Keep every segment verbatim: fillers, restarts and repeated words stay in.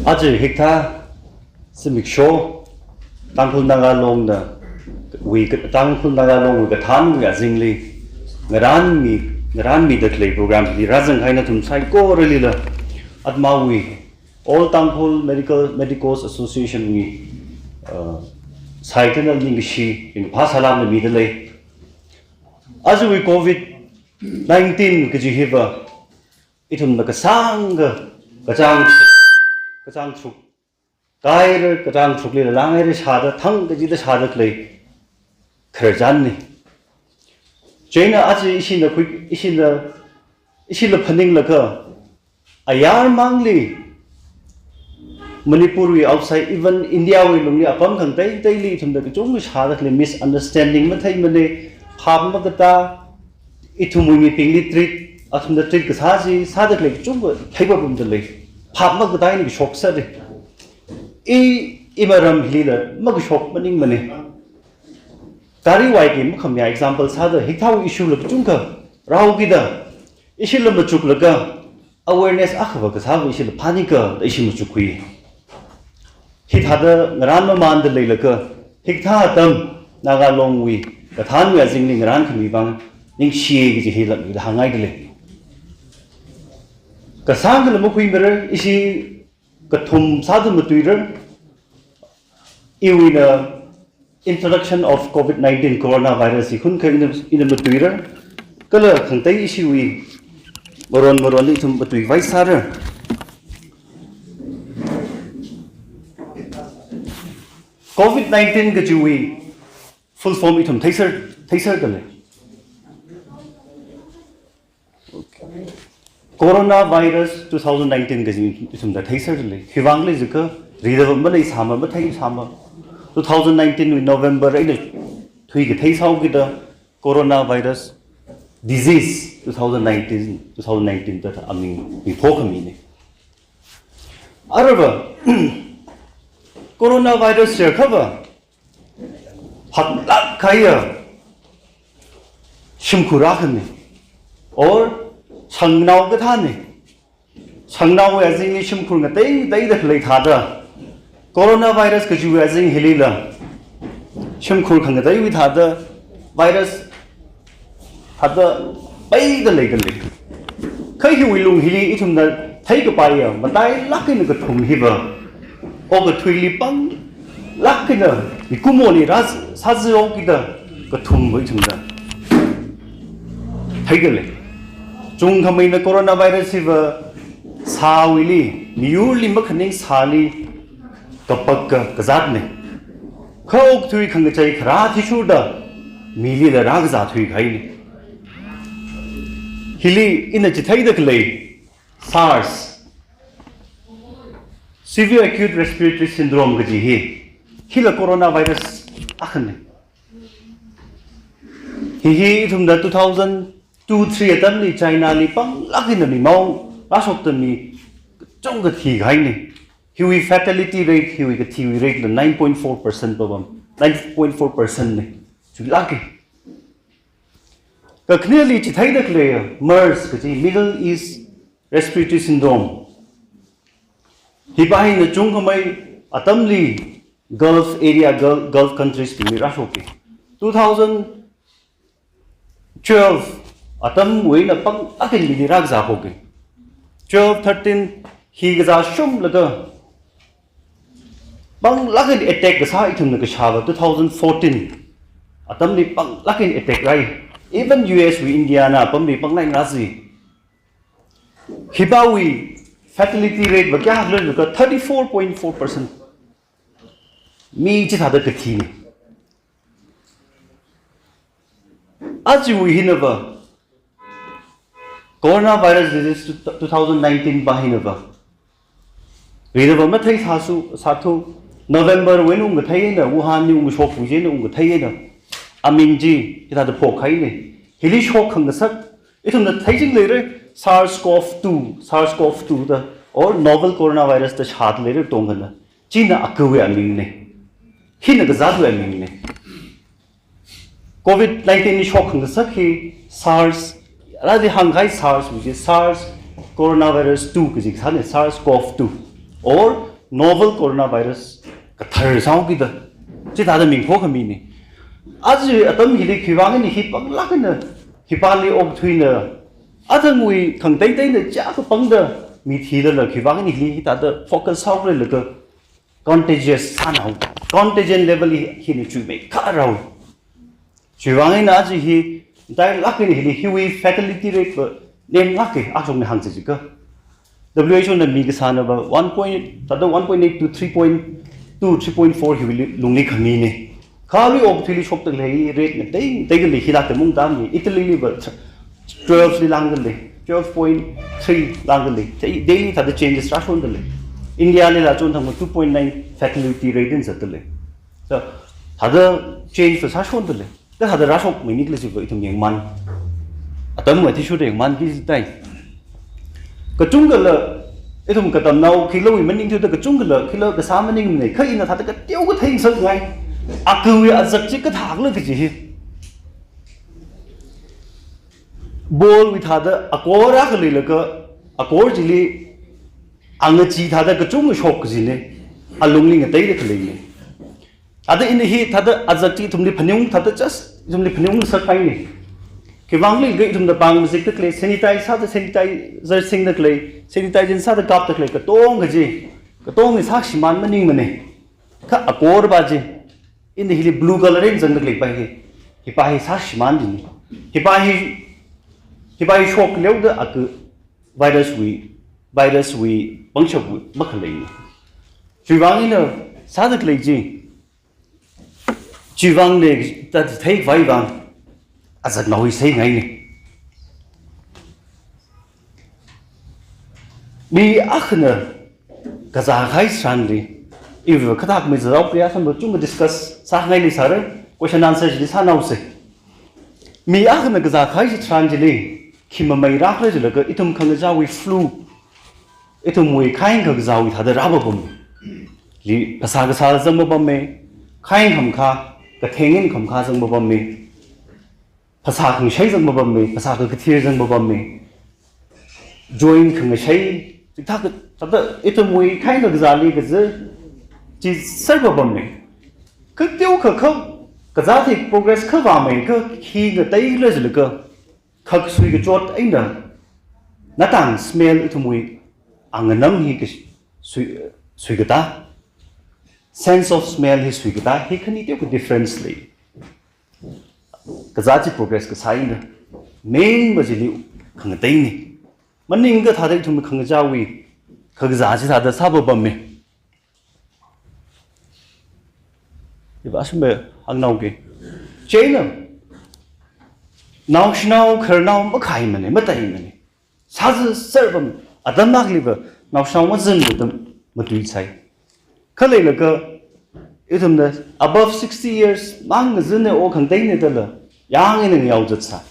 Aja hikathā zimiksho, Tangkhul Naga Longna, wui ka-, Tangkhul Naga Longwui kathānwui azingli, ngaranmi, ngaranmida khalei program li rāzangkahai nathum saikoralila, Atmawui, All Tangkhul Medical, Medicos Association wui, uh, side eina ningkashi, ringkaphā salām mida lei. Ajawui covid nineteen kaji hiva, ithumna kasāngkha, kachāng, kachāng tharuk, kahaira, kachāng tharukli langhaira shāda, thang kachida shāda khalei khararchanna. Chieina aja ishina khui, ishina, ishila phaninglaga, ayar mangli, Manipurwui outside, even Indiawui lungli apam khangateiteili ithumna kachungkha shāda khalei misunderstanding matheimana, phap makatā, ithumwui mibingli treat, athumna treat kasā chi, sāda khalei kachungkha theipapamda lei. Phap makatā eina kashok sāda. I, i maram hilila makashok maningmana. Gari vaiki makhamayā example sāda, hikathāwui issue la kachungkha rāhaokida, ishila machuklaga, awareness akhava kasāva ishila phāningkha da ishi machukkhui. Hithāda ngaran mamanda leilaga, hikathā atam Naga Longwui kathānwui azingli ngarankhami vang ningshiya kaji hila mida hāngngaida lei. Kasāngkhala makhuimara, ishi kathum sāda matuira, iwui eina introduction of covid nineteen coronavirus hi khunkha ina, ina matuira, kala khangatei ishiwui maron maron ithum matuivai sāra. Covid nineteen kajiwui full form ithum theiser, theiserda lei. Coronavirus two thousand nineteen kaji ithumna theiserda lei. Khiwuivang khala jiakha, ridava maleisāma, matheisāma. Two thousand nineteen wui November eina thuikathei sāhaokida coronavirus disease two thousand nineteen, two thousand nineteen da aming mipho khamina. Aruiva, coronavirus jiakhava, haklāk kahaiya shimkhur akhana, or shangnao kathāna. Shangnaowui azingli shimkhur ngateingateida khalei thāda, coronavirus kajiwui azing hilila shimkhur khangateiwui thāda virus thāda peida leida lei. Kha hiwui lung hili ithumna theikapaiya matailāk eina kathum hiva, okathuili panglāk eina mikumoli rā sāzāhaokida kathumva ithumna theida lei. Chungkhameina coronavirus hiva sāwuili, miyurli makhaning sāli kapakka kazātna. Kha okathui khangachei kharā athishurda milila rākazā thuikahaina. Hili ina chitheida khalei SARS, Severe Acute Respiratory Syndrome kaji hi, hila coronavirus akhana. Hi hi ithumna two thousand two three atamli China li panglāk eina mimao rāshokda mi kachungkha thikahaina. Hiwui fatality rate, hiwui kathiwui rate la nine point four percent papam, nine point four percent na. Chuilāka. Kakhaneli chitheida khalei MERS kaji, Middle East Respiratory Syndrome. Hiva hina chungkhamei atamli Gulf area, Gulf, Gulf countries bingli rāshoka. Two thousand twelve atamwui eina panglāk eina mili rākazā haoka. Twelve, thirteen hi kazā shumlaga panglāk eina attack kasā ithumna kashāva two thousand fourteen atamli panglāk eina attack rāi. Even U S wui India na apamli panglāk eina rāzi. Hivawui fatality rate va kayākhala jiakha thirty-four point four percent. Mi chithāda kathina. Ajawui hinava, coronavirus disease two thousand nineteen va hinava, ridava matheisāsu, sāthu, November wui eina ungkathei eina, Wuhan li ungshok wui eina ungkathei eina, aming chi hithāda phokhaina. Hili shok khangasak, ithumna theiching leira, SARS-CoV two, SARS-CoV two da, or novel coronavirus da shāda leira tongkhana. China akawui amingna. Hina kazātwui amingna. Covid nineteen li shok khangasak hi SARS, rādi hāngkahai SARS wui chi, SARS coronavirus two kaji kasāna, SARS-CoV two. or novel coronavirus kathar sāhaokida, chithāda ming phokhami ni. Aja atam hili khiwui vang eina hi panglāk eina, hipāli okathuina, athangwui khangateiteina chiyākha pangda mi thilala khiwui vang eina hi hithāda focus sāhaokhala jilaga contagious sānao, contagion level hi, hina chuimeikharao. Chiwui vang eina aja hi, dailāk eina hili hiwui fatality rate va nemlāka, akashongna hāngsa jiakha. W H O na mi kasāna va one point, thāda one point eight to three point two, three point four hiwui lungli khami ni. Kha arui okathuili shokda khalei rate na dai, dai khalei hila tamung tam ni. Italy li va twelve li langda lei, twelve point three langda lei. Chieina daily thāda changes rāshonda lei. India lila chonthang va two point nine fatality rate eina zatda lei. So, thāda change va sāshonda lei. Kathāda rāshokmeini khala jiva ithum yangman. Atam athishurda yangmanki jitai. Kachungkhala, ithum katamnao khilawui maningthuda kachungkhala, khila kasā maningmana, kha ina thāda kateokha theingasakngai. Akawui azak chi kathākhala kaji hi. Ball wui thāda akor akha leilaga, akor chili angachee thāda kachungkha shok kajina, alungli ngateida khaleina. Thāda ina hi thāda azak chi ithumli phaningung thāda just ithumli phaningung sākahaina. Khiwui vang khala jilaga ithumna pāng mazikda khalei, sanitize sāda sanitizer singda khalei, sanitizer sāda kapda khalei, katonga chi, katonga hi sāshimān maningmana. Kha akor va chi, ina hili blue color eina zangda khalei pa hi, hi pa hi sāshimān jina. Hi pa hi, hi pa hi shokleoda aka virus wui, virus wui pangshapwui makhaleina. Chiwui vang eina sāda khalei chi, chiwui vang eina thāda theikhavai vang, azak naoiseingaina. Mi akhana kazākahai tharanli, iva kathak mi zāhaokida samphang chungkha discuss sāngaili sāra, question answer chili sānaosa. Mi akhana kazākahai tharan chili, khi mamei rākhala jilaga ithum khangachāwui flu, ithumwui khayang kakazāwui thāda rāpapam. Li phasā kasā zang papamma, khayang khamakha, katheng eina khamakha zang papamma. Phasā khangashei zang papamma, phasā kakathir zang papamma. Joint khangashei, chithākha, thāda ithumwui khayang kakazāli kaza, chi sāpapamma. Kateokha kha, kazāt hi progress khavāmei kha, khi ngateikhala jilaga, khaksui kachot eina, natang smell ithumwui, anganam hi kasui, suikatā. Sense of smell hi suikatā, hi khani teokha difference lei. Kazāt chi progress kasā eina, main va chili khangateina. Maningakha thāda ithum khangachāwui kakazā chi thāda sāpapamma. Iva sumbe hāngnaoki. Chieina, naoshinao khararnao makhaimana, mataimana. Sāzā sāpam, atam akhaliva, naoshinao mazangda atam matuisai. Kha leilaga, ithumna above sixty years, mang ngazin eina o khangateina dala, yang eina ngayaozatsai.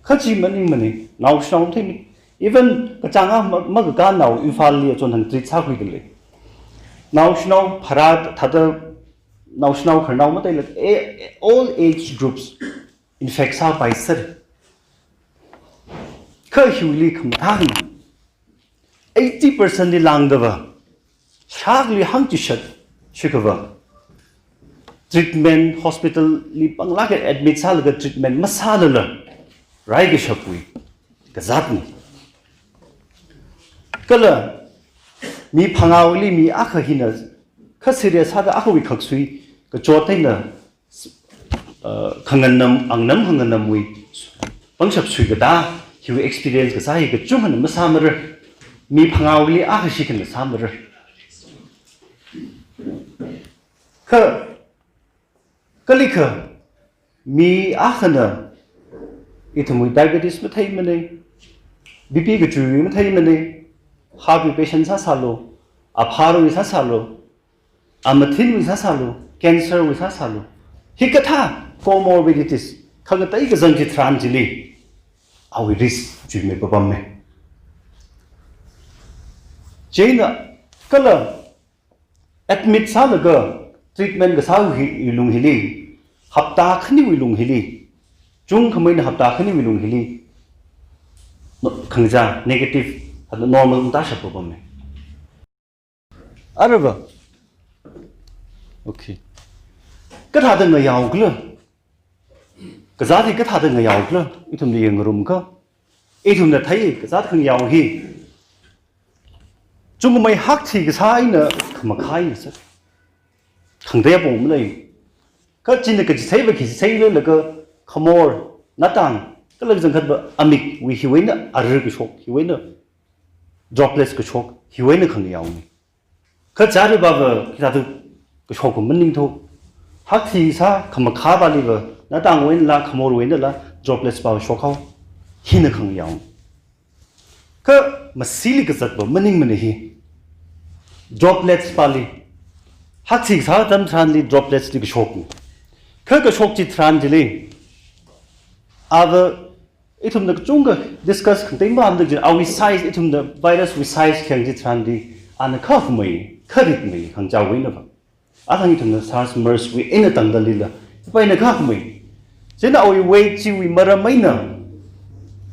Kha chi maningmana, naoshinao matheimana. Even kachāng akha ma-, makakānnao Imphal li achonthang treat sākhuida lei. Naoshinao pharā thāda, naoshinao khararnao mataila, a-, all age groups infect sāpaisera. Kha hiwuili khamathā eina, eighty percent li lāngdava, shakli hangchishat shikhava, treatment hospital li panglāk eina admit sālaga treatment masālala, rai kashapwui kazātna. Kala mi phangāli mi akha hina, kha serious sāda akhawui khaksui kachot eina, uh, khanganam, angnam khanganamwui pangshap suikatā, hiwui experience kasā hi kachungkhana masāmara, mi phangāli akha shikhana sāmara. Kha, kalikha, mi akhana, ithumwui diabetes matheimana, B P kachuiwui matheimana, heart wui patient sāsālu, apharwui sāsālu, amathinwui sāsālu, cancer wui sāsālu. Hikathā comorbidities, khangatei kazang chitharan chili, awui risk chuimeipapamma. Chieina, kala admit sālaga treatment kasāwui hi, lung hili, hapta khaniwui lung hili, chungkhameina hapta khaniwui lung hili, no-, khangachā negative, normal tāshapapamma. Arava. Okay. Kathāda ngayao khala? Kazāt hi kathāda ngayao khala? Ithumna yangngarumkha, ithumna thei kazāt khangayao hi chungmei hakthi kasā eina khamakhā eina sā. Khangatei apong malei. Kha china kachitheiva khi chitheila laga khamor, natang, kala kachangkhatva amikwui hiwui eina arui kashok, hiwui eina droplets kashok, hiwui eina khangayaona. Kha chāra pava hithāda kashok maningthu. Hakthi sā khamakhāvaliva, natangwui einala, khamorwui einala, droplets pava shokhao. Hina khangayaona. Kha masili kazatva maningmana hi. Droplets pali. Hakthi sā atam tharanli droplets li kashokna. Kha kashok chitharan chili, ava ithumna kachungkha discuss khangatei mapamda jin, awui size, ithumna virus wui size khayang chitharanli, ana khamei, kharitmei, khangachāwui einava. Athang ithumna SARS MERS wui eina tangda leila, ipaina khamei. Chieina awui weight chiwui maram eina,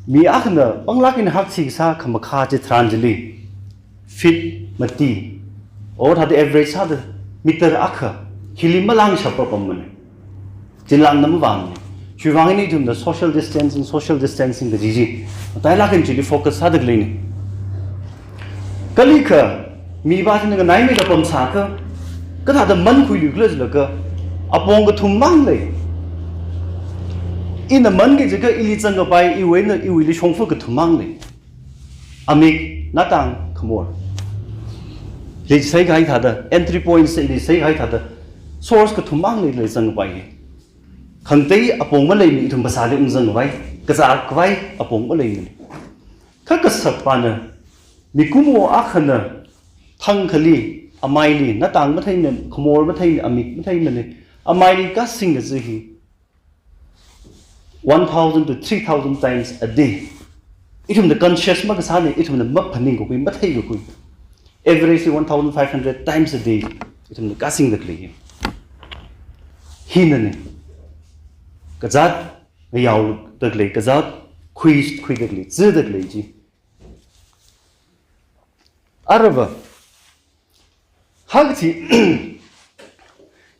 mi akhana panglāk eina hakthi sā khamakhā chitharan chili, feet mati, or thāda average sāda meter akha, hili malāngshap pammana. Chinlāngna mavāmana. Chiwuivang eina ithumna social distancing, social distancing kaji chi matailāk eina chili focus sāda khaleina. Kalikha, mi va china nganaimeida pamsākha, kathāda mankhuilu khala jilaga, apong kathum mang lei. Ina manki jiakha ili zangkapai, iwui eina iwuili shongfa kathum mang lei. Amik, natang, khamor. Hili chitheikahai thāda, entry points hili chitheikahai thāda, source kathum mang lei, hili zangkapai hi. Khangatei apong maleimana, ithum phasāli ungzangkhavai, kazākhavai apong maleimana. Kha kasakpana, mikumo akhana, thangkhali, amaili, natang matheimana, khamor matheimana, amik matheimana, amaili kasing kaji hi one thousand to three thousand times a day. Ithumna conscious makasāna, ithumna maphaningkakhui, matheikakhui. Average hi one thousand five hundred times a day ithumna kasingda khalei. Hinana. Kazāt ngayaoda khalei, kazāt khui, khuida khalei, zida khalei chi. Arava, hakthi,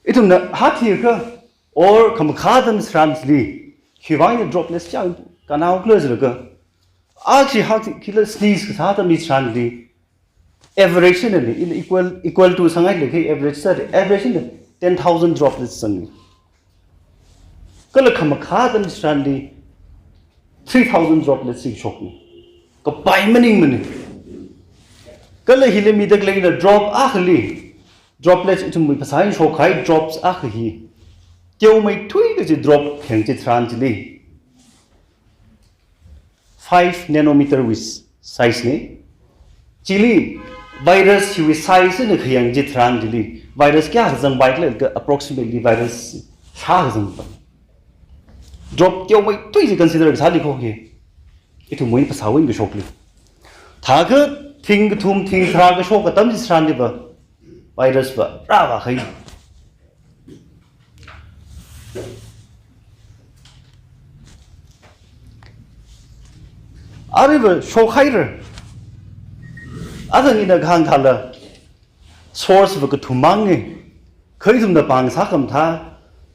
ithumna hakthi kha, or khamakhā atam tharanli, khiwuivang eina droplets chang kanao khala jilaga, akhi hakthi, khila sneeze kasā atam tharanli, average eina, in equal, equal to sāngai lei, khi average sāda, average eina ten thousand droplets sāngai. Kala khamakhā atam tharanli three thousand droplets shokna. Kapai maningmana. Kala hili mida khaleina drop akhali, droplets ithumwui phasā eina shokkahai drops akha hi, teomeithui kaji drop khayang chitharan chili, five nanometer wui size na. Chili virus hiwui size na khayang chitharan chili, virus kayākha zangpai khala, approximately virus shākha zangpai. Drop teomeithui chi consider kasāli kho hi. Ithumwui eina phasāwui eina kashokli. Thākha thing kathum, thing tharā kashok atam chitharanli va, virus va rāvākahai. Arui va shokhaira. Athang ina kahāng thāla, source va kathum mangna. Kha ithumna pāng sākhamathā,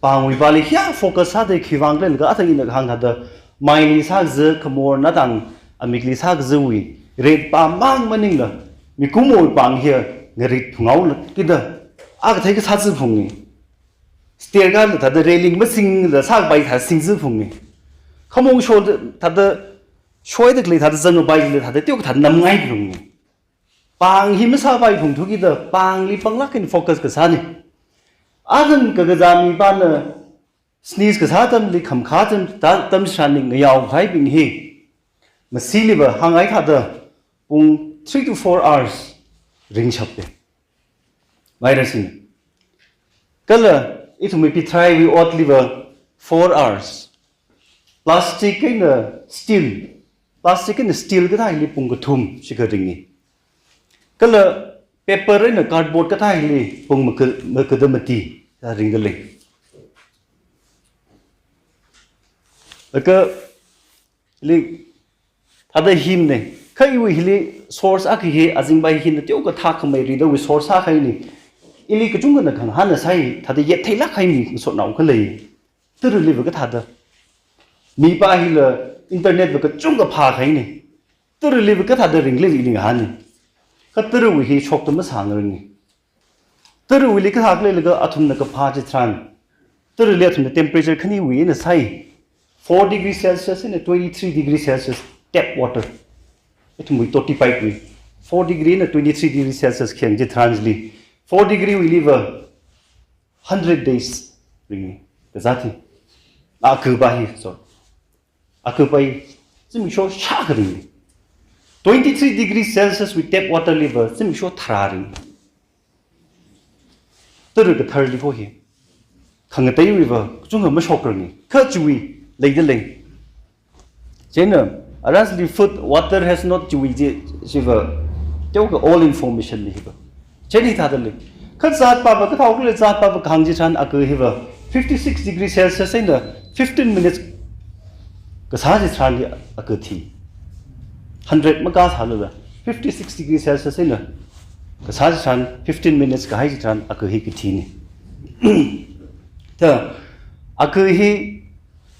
pāngwui pāli hiyā focus sāda khiwuivang khala jilaga, athang ina kahāng thāda, maili sākaza, khamor, natang, amikli sākazawui rate pāng mang maningla, mikumowui pāng hi ngarit phunghaola kida, akha theikha sāchiphungna. Stair kala thāda railing masingla sākapai thāda singchiphungna. Khamong sho thāda, shoida khalei thāda zangpailaga thāda teokha thāda namngaiphungna. Pāng hi masāpaiphungthu kida pāngli panglāk eina focus kasāna. Athang kakazā mipāna sneeze kasā atamli, khamakhā atam, ta-, atam tharanli ngayaokahaibing hi, masili va hānghai thāda pung three to four hours ringshapta. Virus hina. Kala ithumwui pithaiwui otli va four hours. Plastic eina steel, plastic eina steel kathā hili pung kathum shikha ringa. Kala paper eina cardboard kathā hili pung maka-, makada mati ringda lei. Laga hili thāda himna. Kha iwui hili source akha hi, azingpai hina teokha thākhamei ridawui source akha hi ni. Ili kachungkhana khangahānna sai, thāda yet theilāk kahai mi ngasotnao khalei. Taraliva kathāda. Mipā hila internet va kachungkha phākahai ni. Taraliva kathāda ringlei ili ngahān ni. Kha tarawui hi shokta masāngarang ni. Tarawuili kathā khaleilaga athumna kaphā chitharan, tarali athumna temperature khaniwui eina sai, four degree Celsius eina twenty-three degree Celsius tap water. Ithumwui toti pipe wui. Four degree eina twenty-three degree Celsius khayang chitharan chili, four degree wuiliva hundred days ring ni. Kazāt hi. Akha pa hi, sorry. Akha pa hi zimiksho shākha ring ni. Twenty-three degree Celsius wui tap water liva zimiksho tharā ring ni. Tara katharli kho hi. Khangateiwuiva kachungkha mashokrang ni. Kha chiwui leida lei. Chieina, aras li food, water has not chiwui chi, chiva, teokha all information ni hiva. Chieina hithāda lei. Kha zatpava, kathā khalei zatpava kahāng chitharan akha hiva fifty-six degree Celsius eina fifteen minutes kasā chitharanli akha thi. Hundred makasālala, fifty-six degree Celsius eina kasā chitharan fifteen minutes kahai chitharan akha hi kathi ni. Thā, akha hi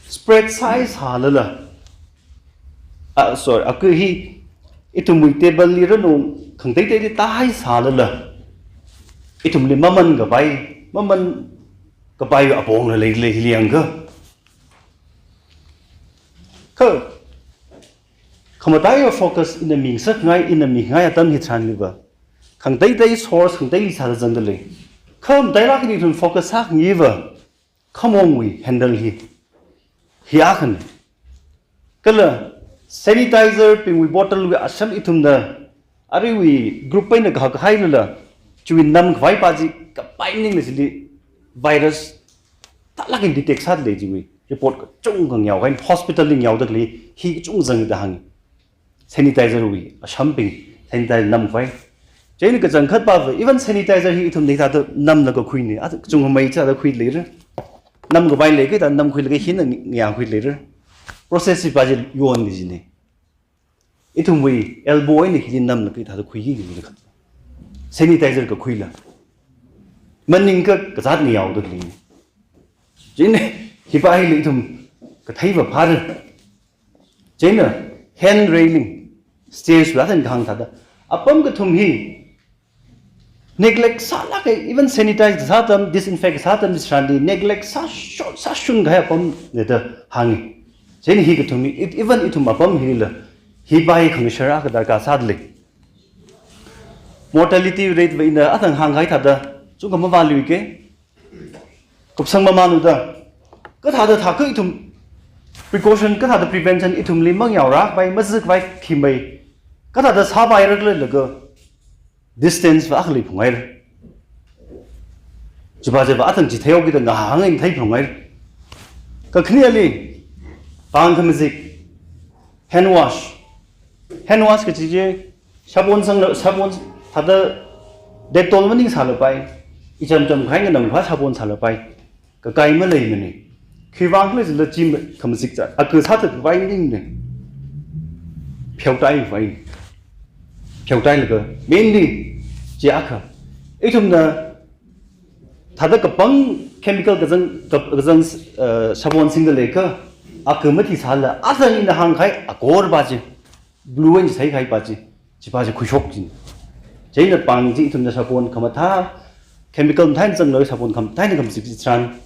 spread sāhaisālala, ah, sorry, akha hi ithumwui table li ranung khangateiteili tāhaisālala, ithumli mamankapai, mamankapai apongla leilei hili yangakha. Kha, khamataiya focus ina mingasakngai, ina mingai atam hitharanliva, khangateitei source khangateili sāda zangda lei. Kha matailāk eina ithum focus sākhangayiva, khamongwui handle hi, hi akha ni. Kala sanitizer bingwui bottle wui asham ithumna aruiwui group eina kahak hailala, chiwui namkhavai pa chi kapai maningla chili virus tālāk eina detect sāda lei chiwui report kachungkha ngaohai, hospital li ngaoda khalei hi kachungkha zangda hāng. Sanitizer wui ashambing, sanitizer namkhavai. Chieina kachangkhat pava, even sanitizer hi ithumna hithāda namlaga khui ni, a kachungkha mei chāda khui leira. Namkapai leikida namkhuilaga hina ngayā khui leira. Process chi pa chi yonda chi ni. Ithumwui elbow eina hili namlaga hithāda khuiki leira kha. Sanitizer kakhuila. Maningakha kazāt ngayaoda khalei ni. Chieina, hi pa hili ithum katheiva phāra. Chieina, hand railing, stairs wui athang kahāng thāda. Apam kathum hi, neglect sālāka, even sanitize kasā atam, disinfect kasā atam chitharanli, neglect sāsho-, sāshun kahai apam ni da hāngi. Chieina hi kathum hi, it-, even ithum apam hila, hi pa hi khangashar akha darkar sāda lei. Mortality rate va ina athang hāngkahai thāda, chungkha mavāluiki. Kupsang mamānlu da. Kathāda thākha ithum precaution, kathāda prevention ithumli mangyao rākhavai, mazakhavai khi mei. Kathāda sāpaira khaleilaga distance va akhali phungaira. Chipa chiva athang chitheihaokida ngahāng eina theiphungaira. Kakhaneli, pāng khamazik, hand wash. Hand wash kachi chi, sabon sangla, sabon thāda Dettol maning sālapai, icham cham kahai nganamkhavā sabon sālapai, kakai maleimana. Khiwuivang khala chila chi khamazik chi, akha sāthatpai maningna. Pheotaivai. Pheotailaga, mainly, chi akha. Ithumna, thāda kapang chemical kazang, ka-, kazang, eh, sabon singda leikha, akha mathi sālala, athang ina hāngkahai, akor pa chi, blue and chi saikahai pa chi, chi pa chi khuishok chi. Chieina pāng chi ithumna sabon khamathā, chemical mathāna zanglaga sabon khamathā eina khamazik chitharan,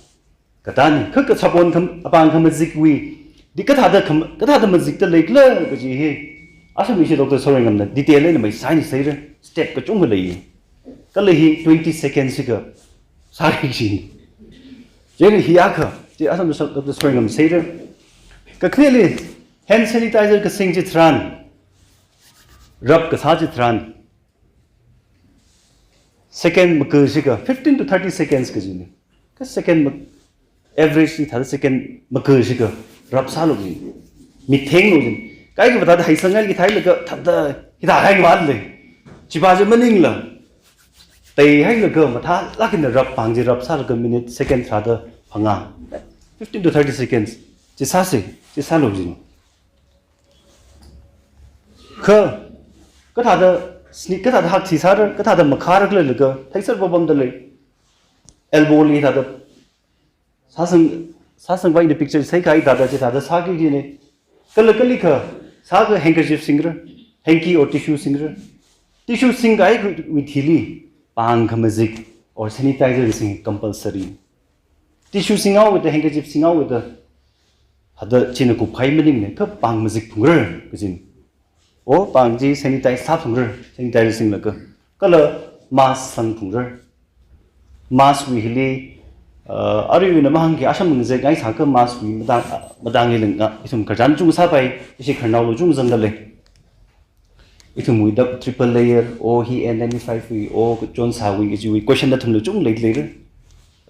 katā ni, kha ka sabon kham-, apāng khamazikwui, di kathāda kham-, kathāda mazikda leikhala kaji hi, asam ishi Doctor Sorengamna detail eina maisāni saira, step kachungkha lei. Kala hi twenty seconds hi kasā hi chi. Chieina hi akha, chi asam Doctor Sorengam saira. Kakhaneli, hand sanitizer kasing chitharan, rub kasā chitharan, second maka shikha, fifteen to thirty seconds kajina. Kha second ma-, average li thāda second maka shikha rub sālu jina. Mik thenglu jina. Kaikha thāda haisang ngai kathālaga thāda hithā haingavātlu. Chi pa chi maningla, teihailaga mathālāk eina rub, pāng chi rub sālaga minute second thāda phangā, fifteen to thirty seconds. Chi sāsa, chi sālu jina. Kha, Kathāda sneak, kathāda hakshisāra, kathāda makhāra khala laga, theiser papamda lei. Elbow li thāda, sāsang, sāsangvai ina picture sākahai thāda, chithāda sāki kajina. Kala kalikha, sākha handkerchief singra, hanky or tissue singra. Tissue singkahaiwui thili, pāng khamazik or sanitizer sing compulsory. Tissue singhaoda, handkerchief singhaoda, thāda china kupkahai maningmana, kha pāng mazik phungra, kajina. O, pāng chi sanitize sāphungra, sanitizer singlaga. Kala mask sangphungra. Mask wui hili, uh, aruina mahāngki asham ngazek ngai sākha mask wui matang, matang hili nga, ithum khararchan chungsāpai, ishi khararnaolu chungzangda lei. Ithumwui da triple layer, o hi N ninety-five wui, o chonsāwui, kajiwui, question nathumla chung leilei.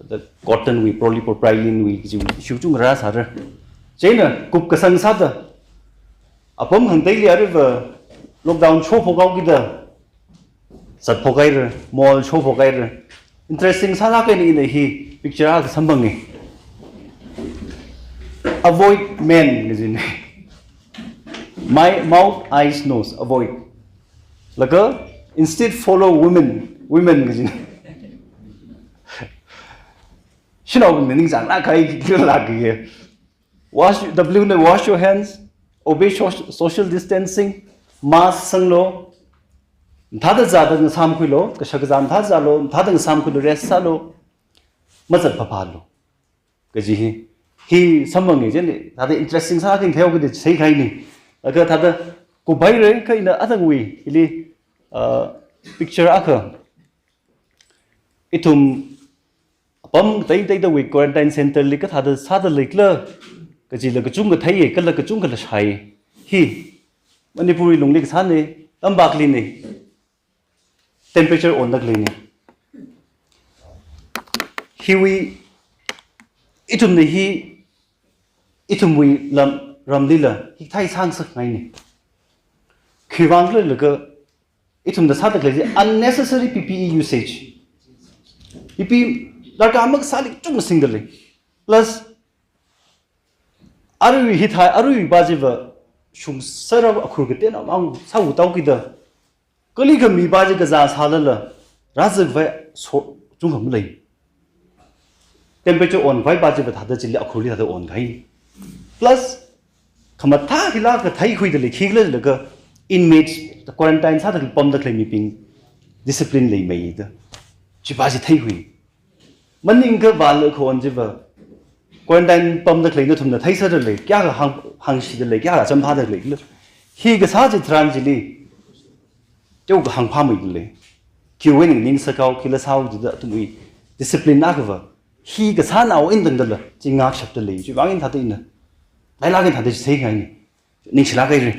Da cotton wui, polypropylene wui, kajiwui, issue chungrā sāra. Chieina, kupkasang sāda, apam hāngteili aruiva lockdown shophokhaokida, zatphokhaira, mall shophokhaira. Interesting sālāk eina ina hi picture akha samphanga. Avoid men, kajina. My mouth, eyes, nose, avoid. Laga, instead follow women, women, kajina. Shanaobingna ningchānglāk kahai kila lāka. Wash, W na wash your hands, obey soc-, social distancing, mask sanglu, thāda zāda ngasāmkhuilu, kashak kazā thāda zālu, thāda ngasāmkhuilu, rest sālu, mazat phāphālu. Kaji hi, hi samphanga jina, thāda interesting sākahai theihaokida sākahaina. Laga thāda kuphaira kha ina atangwui, hili, uh, picture akha. Ithum apam teiteidawui quarantine center li kathāda sāda leikhala, kajila kachungkha theiya, kala kachungkhala shāya. Hi, Manipurwui lungli kasāna, tambaklina, temperature onda khaleina. Hiwui, ithumna hi, ithumwui lam, ramlila, hikathā sāngasakngaina. Khiwuivang khala laga, ithumna sāda khalei chi unnecessary P P E usage. P P E darkar makasāli chungmasingda lei. Plus, arui hithā, arui pā chiva shungsāra akhur kateonao mang sāhaoda kida. Kalikha mi pā chi kazā sālala, rāzakvai so, chungkha malei. Temperature onkhavai pā chiva thāda chili akhurli thāda onkahai. Plus, khamathā hila katheikhuida lei, khikhala laga inmates, quarantine sāda pamda khalei mibing discipline leimeida. Chi pā chi theikhui. Maningakha vālakhon chiva, quarantine pamda khalei nathumna theiserda lei, kayākha hāng, hāngshida lei, kayākha champhāda lei. Hi kasā chitharan chili, teokha hāngphāmeida lei. Khiwui eina ningsākhao, khila sāhao jida athumwui discipline akhava. Hi kasānao eina tangdala, chi ngākshapda lei, chiwui vang eina thāda ina. Lailāk eina thāda chi sākahaina. Ningshilāk haira.